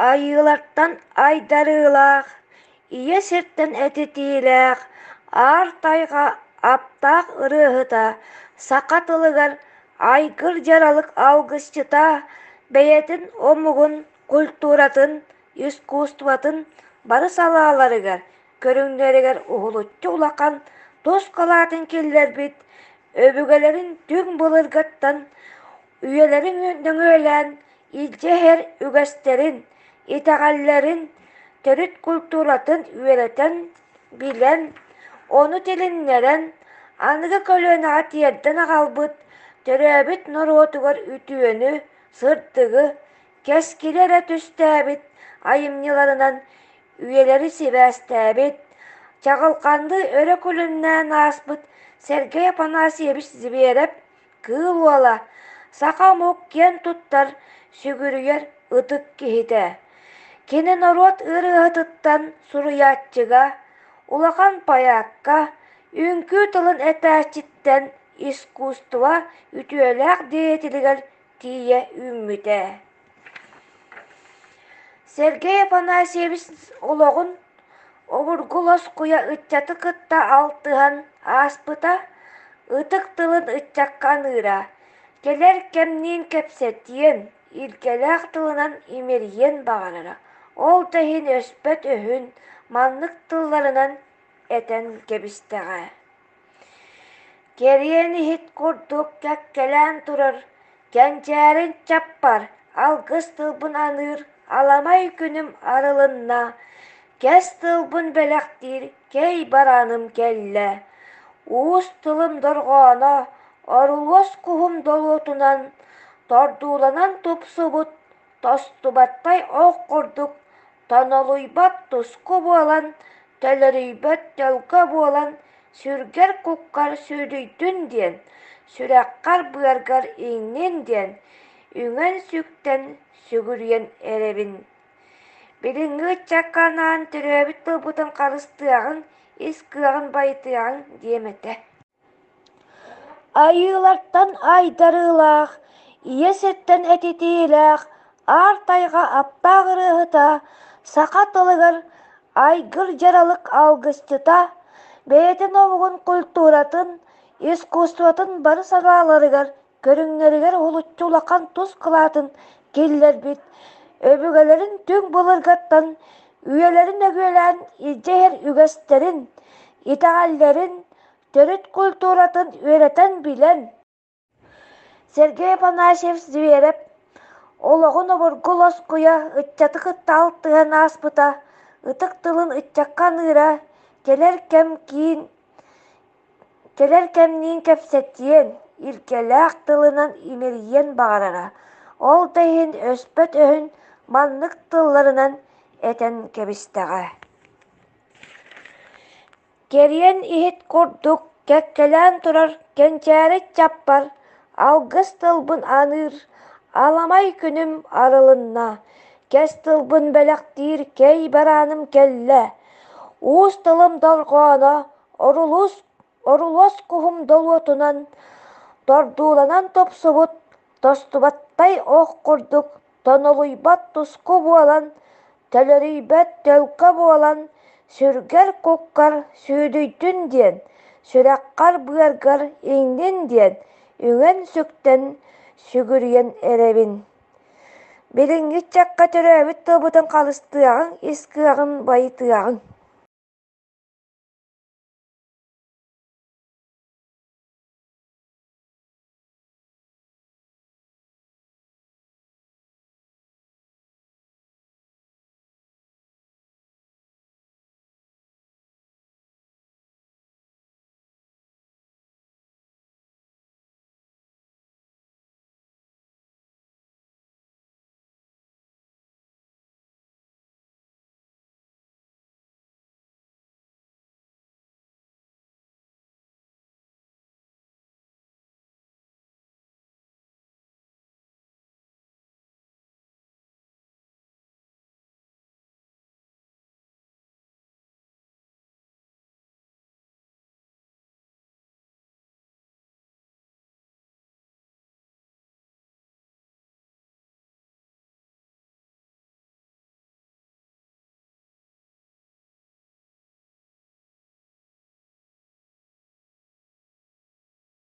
Айыылартан айдарыылаах, ийэ сиртэн этитиилээх, аар тайҕа аптаах ырыаһыта, саха тылыгар айгыр дьаралык алгысчыта, бэйэтин омугун культуратын, искусствотын бары салааларыгар, көрүҥнэригэр уһулуччу улахан тус кылаатын киллэрбит, өбүгэлэрин түҥ былыргыттан үйэлэрин нөҥүөлээн илдьэ иһэр үгэстэрин, итэҕэллэрин, төрүт культуратын үөрэтэн, билэн, ону тилиннэрэн, аныгы көлүөнэҕэ тиэрдэн аҕалбыт төрөөбүт норуотугар үтүөнү, сырдыгы, кэскили эрэ түстээбит айымньыларынан үйэлэри сибээстээбит, чаҕылханныы өрө күлүмнээн ааспыт Сергей Афанасьевич Зверев Кыыл Уола саха омук киэн туттар, сүгүрүйэр ытык киһитэ. Кини норуот ырыаһытыттан суруйааччыга, улахан поэкка, үҥкүү тылын этээччиттэн искусство үтүөлээх деятелигэр тиийэ үүммүтэ. Сергей Афанасьевич олоҕун обургу лоскуйа ыччаты кытта алтыһан ааспыта, ытык тылын ыччакка аныыра, кэлэр кэмниин кэпсэтиэн, илгэлээх тылынан имэрийиэн баҕарара, ол да иһин өспөт өһүн маннык тылларынан этэн кэбистэҕэ. Кэриэн иһит курдук кэккэлээн турар кэнчээрин чаппар алгыс тылбын аныыр аламай күнүм арылынна, кэс тылбын бэлэхтиир кэй барааным кэллэ. Уус тылым дорҕооно орулуос куһум долуотунан тордууланан тупсубут тостубаттай ох курдук тонолуйбат туску буолан, төлөрүйбэт төлкө буолан сүргэр-куккар сүүдүйдүн диэн, сүрэххэр-быаргар иҥнин диэн үҥэн-сүктэн сүгүрүйэн эрэбин. Билиҥҥи ыччакка анаан төрөөбүт тылбытын харыстыаҕыҥ, ис кыаҕын байытыаҕыҥ диэм этэ. Айыылартан айдарыылаах, ийэ сиртэн этитиилээх аар тайҕа аптаах ырыаһыта, саха тылыгар айгыр дьаралык алгысчыта, бэйэтин омугун культуратын, искусствотын бары салааларыгар, көрүҥнэригэр уһулуччу улахан тус кылаатын киллэрбит, өбүгэлэрин түҥ былыргыттан үйэлэрин өгүөлээн илдьэ иһэр үгэстэрин, итэҕэллэрин, төрүт культуратын үөрэтэн билэн, Сергей Афанасьев Зверев олоҕун обургу лоскуйа ыччаты кытта алтыһан ааспыта, ытык тылын ыччакка аныыра, кэлэр кэм киин кэлэр кэмниин кэпсэтиэн, илгэлээх тылынан имэрийиэн баҕарара, ол да иһин өспөт өһүн маннык тылларынан этэн кэбистэҕэ. Кэриэн иһит курдук кэккэлээн турар кэнчээри чаппар алгыс тылбын аныыр, аламай күнүм арылынна, кэс тылбын бэлэхтиир кэй барааным кэллэ, уус тылым дорҕооно орулуус орулуос куһум долуотунан тордууланан тупсубут тостубаттай ох курдук тонолуйбат туску буолан, төлөрүйбэт төлкө буолан, сүргэр-куккар сүүдүйдүн диэн, сүрэххэр-быаргар иҥнин диэн үҥэн-сүктэн сүгүрүйэн эрэбин. Билиҥҥи ыччакка төрөөбүт тылбытын харыстыаҕыҥ, ис кыаҕын байытыаҕыҥ.